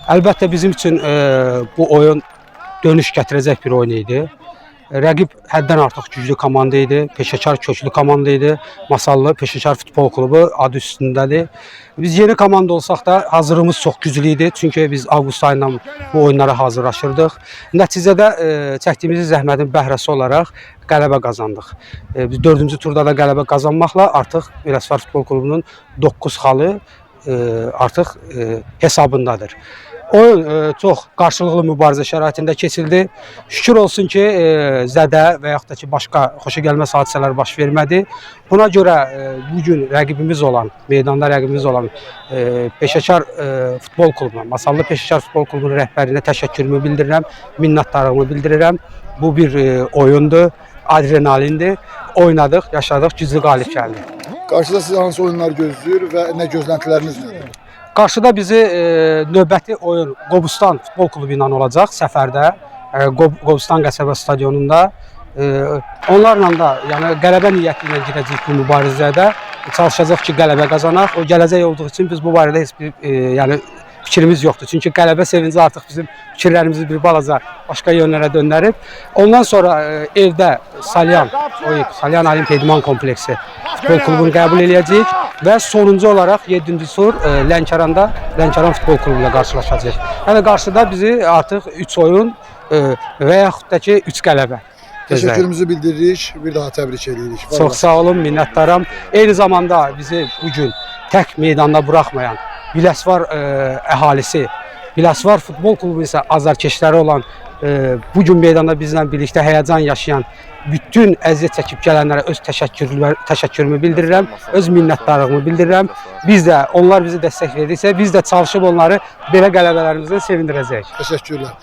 Əlbəttə bizim üçün bu oyun dönüş gətirəcək bir oyun idi. Rəqib həddən artıq güclü komanda idi. Peşəkar köklü komanda idi. Masallı Peşəkar Futbol Klubu adı üstündədir. Biz yeni komanda olsaq da hazırlığımız çox güclü idi. Çünki biz avqust ayından bu oyunlara hazırlaşırdıq. Nəticədə çəkdiyimiz zəhmətin bəhrəsi olaraq qələbə qazandıq. Biz 4-cü turda da qələbə qazanmaqla artıq Biləsuvar Futbol Klubunun 9 xalı artıq hesabındadır. Oyun çox qarşılıqlı mübarizə şəraitində keçildi. Şükür olsun ki, zədə və yaxud da ki, başqa xoşagəlməz hadisələr baş vermədi. Buna görə bu gün rəqibimiz olan, meydanda rəqibimiz olan Peşəkar Futbol Klubuna, Masallı Peşəkar Futbol Klubunun rəhbərliyinə təşəkkürümü bildirirəm, minnətdarlığımı bildirirəm. Bu bir oyundur, adrenalindir. Oynadıq, yaşadıq, güclü qalib gəldik. Qarşıda sizi hansı oyunlar gözləyir və nə gözləntiləriniz nədir? Qarşıda bizi növbəti oyun Qobustan Futbol Klubu ilə olacaq səfərdə. Qobustan qəsəbə stadionunda. Onlarla da yəni qələbə niyyəti ilə girəcəyik bu mübarizədə. Çalışacağıq ki, qələbə qazanaq. O gələcək olduğu üçün biz bu barədə heç bir yəni fikrimiz yoxdur. Çünki qələbə sevinci artıq bizim fikirlərimizi bir balaca başqa yönlərə döndərib. Ondan sonra evdə Salyan, Salyan Olimpiya İdman Kompleksi futbol klubunu qəbul eləyəcəyik və sonuncu olaraq 7-ci tur Lənkəranda Lənkəran futbol klubu ilə qarşılaşacağıq. Yəni qarşıda bizi artıq 3 oyun və yaxud da ki 3 qələbə gözləyir. Təşəkkürümüzü bildiririk, bir daha təbrik edirik. Çox sağ olun, minnətdaram. Eyni zamanda bizi bu gün tək meydanda buraxmayan Biləsuvar əhalisi, Biləsuvar futbol klubu isə azarkeşləri olan, bu gün meydanda bizlə birlikdə həyəcan yaşayan bütün əziyyət çəkib gələnlərə öz təşəkkürümü bildirirəm, öz minnətdarlığımı bildirirəm. Biz də onlar bizi dəstək verdiksə, biz də çalışıb onları belə qələbələrimizlə sevindirəcəyik. Təşəkkürlər.